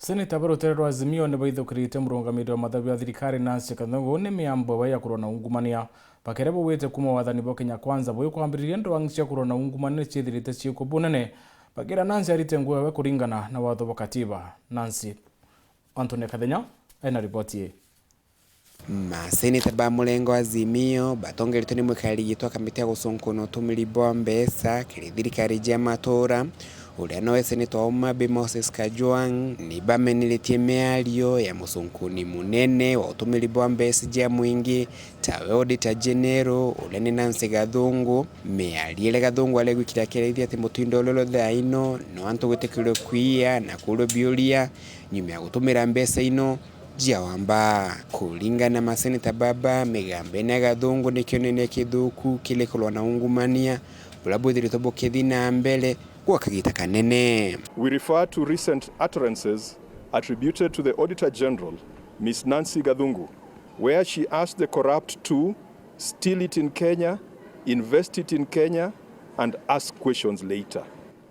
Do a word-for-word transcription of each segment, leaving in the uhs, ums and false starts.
Seneta ba rutere rwa Azimio ni baithukirite murungamiri wa mathabu ya thirikari Nancy Gathungu ni miambo ewe ya kurwa na ungumania. Bakere baugite kuma wathani bwa Kenya Kwanza buikwambiriria, ndwang'i cia kurwa na ungumania ni ciithirite ciikuo bunene. Bakira Nancy arite ngugi ewe kuringana na watho bwa katiba. Nancy Anthony Kathenya ena riboti ii. Maseneta ba murengo wa Azimio batongeretwe ni mwikari gitwa kamiti ya gucunkuna utumiri bwa mbeca kiri thirikari cia matura, uria nowe seneta wa Homa Bay Moses Kajwang', ni bameneretie miario ya mucunkuni munene wa utumiri bwa mbeca cia mwingi, tawe Auditor General, uria ni Nancy Gathungu. Miario iria Gathungu aregwikira akiaraithia ati mutindo uria uri thaa ino no antu gwitikirwe kwiya na kuurwa biuria nyuma ya gutumira mbeca ino jia wamba. Kuringana na maseneta baba, migambo ino ya Gathungu ni kionania kithuku kiri kurwa na ungumania buria bwithiritwe bukithi na mbere gwa kagita kanene. We refer to recent utterances attributed to the Auditor General, Miss Nancy Gathungu, where she asked the corrupt to steal it in Kenya, invest it in Kenya, and ask questions later.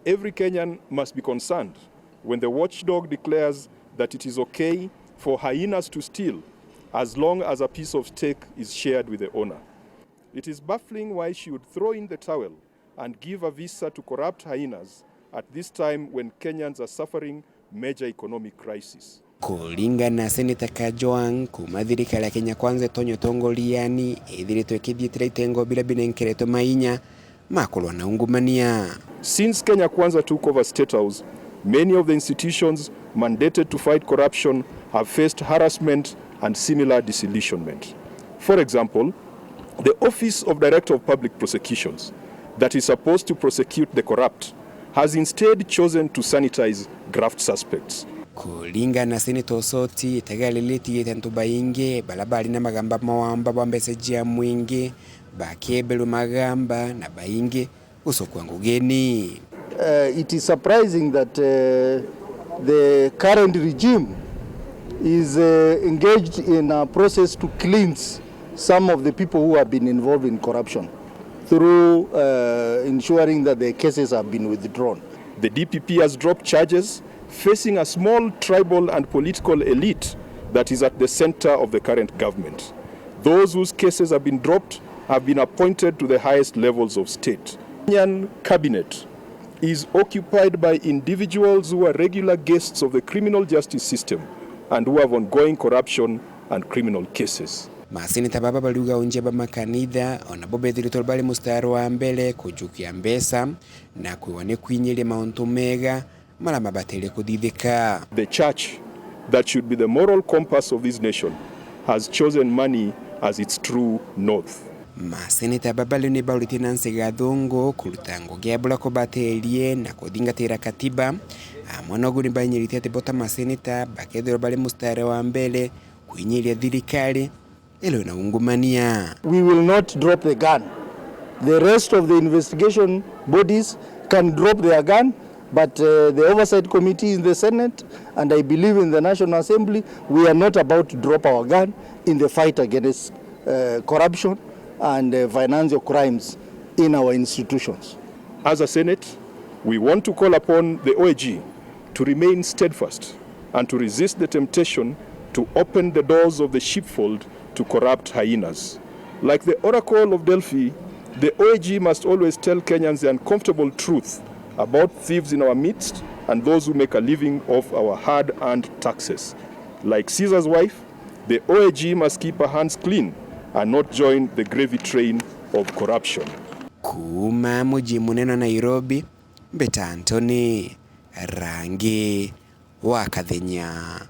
Every Kenyan must be concerned when the watchdog declares that it is okay for hyenas to steal as long as a piece of steak is shared with the owner. It is baffling why she would throw in the towel and give a visa to corrupt hyenas at this time when Kenyans are suffering major economic crisis. Kuringana na Seneta Kajwang', kuma thirikari ya Kenya Kwanza itonye utongoriani, ithiritwe ikithiitira itengo biria binenkeretwe mainya ma kurwa na ungumania. Since Kenya Kwanza took over State House, many of the institutions mandated to fight corruption have faced harassment and similar disillusionment. For example, the Office of Director of Public Prosecutions, that is supposed to prosecute the corrupt, has instead chosen to sanitize graft suspects. Kuringana na Seneta Osoti, itega riria ritigite antu baingi baria bari na magamba ma wamba bwa mbeca cia mwingi bakiebelwe magamba na baingi gucokua ngugini. Uh, it is surprising that, uh, the current regime is, uh, engaged in a process to cleanse some of the people who have been involved in corruption through, uh, ensuring that their cases have been withdrawn. The D P P has dropped charges, facing a small tribal and political elite that is at the center of the current government. Those whose cases have been dropped have been appointed to the highest levels of state. Kenyan cabinet is occupied by individuals who are regular guests of the criminal justice system and who have ongoing corruption and criminal cases. Maseneta baba bariuga unjia ba makanitha o nabo bethiritwe bari mustari wa mbere kujukia mbeca na kwiwa ni kwinyiria mauntu mega maria mabatere kuthithika. The church, that should be the moral compass of this nation, has chosen money as its true north. Maseneta baba riu ni bauritie Nancy Gathungu kuruta ngugi ya buria kubaterie na kuthingatira katiba. Amwe nogu ni bainyiritie ati bo ta maseneta bakethirwa bari mustari wa mbere kwinyiria thirikari iri na ungumania. We will not drop the gun. The rest of the investigation bodies can drop their gun, but, uh, the oversight committee in the Senate, and I believe in the National Assembly, we are not about to drop our gun in the fight against, uh, corruption and, uh, financial crimes in our institutions. As a Senate, we want to call upon the O A G to remain steadfast and to resist the temptation to open the doors of the sheepfold to corrupt hyenas. Like the Oracle of Delphi, the O A G must always tell Kenyans the uncomfortable truth about thieves in our midst and those who make a living off our hard-earned taxes. Like Caesar's wife, the O A G must keep her hands clean and not join the gravy train of corruption. Kuuma muji munene wa Nairobi, mbita Anthony Rangi wa Kathenya.